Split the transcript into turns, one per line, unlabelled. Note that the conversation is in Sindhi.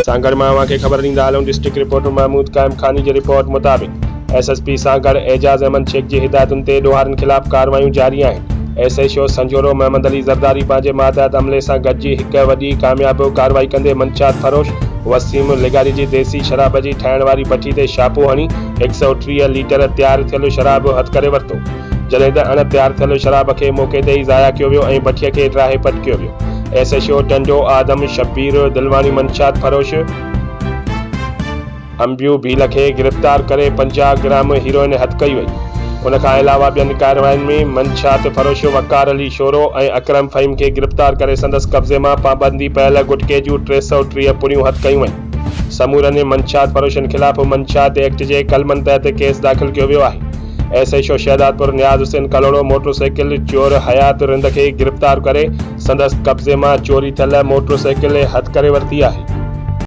سانگهڙ مان اوهان کي خبر ڏيندا هلون ڊسٽرڪٽ رپورٽر محمود قائم خاني جي رپورٽ مطابق S S P Sanghar Ejaz Ahmed Shaikh جي هدايتن تي ڏوهارين خلاف ڪارروايون جاري آهن S H O Sanjhoro Muhammad Ali Zardari پنهنجي ماتحت عملي سان گڏجي هڪ وڏي ڪامياب ڪارروائي ڪندي منشيات فروش وسيم لغاري جي ديسي شراب جي ٺاهڻ واري بٺي تي ڇاپو هڻي 130 ليٽر تيار ٿيل شراب هٿ ڪري ورتو جڏهن ته اڻ تيار ٿيل شراب کي موقعي تي ئي ضايع ڪيو ويو ۽ بٺيء کي ڊاهي پٽ ڪيو ويو. S H O Tando Adam Shabbir Dilwani منشيات فروش انبيو ڀيل کي گرفتار ڪري 50 گرام هيروئن هٿ ڪئي وئي. ان کان علاوه ٻين ڪاررواين ۾ منشيات فروش وقار علي شورو ۽ اڪرم فهيم کي گرفتار ڪري سندس قبضي مان پابندي پيل گٽڪي جون 330 پڙيون هٿ ڪيون ويون. سمورن منشيات فروشن خلاف منشيات ايڪٽ جي قلمن تحت ڪيس داخل ڪيو ويو آهي. S H O Shahdadpur Niaz Hussain Kalhoro motorcycle چور حيات رند کي گرفتار ڪري سندس قبضي مان چوري ٿيل موٽر سائيڪل هٿ ڪري ورتي آهي.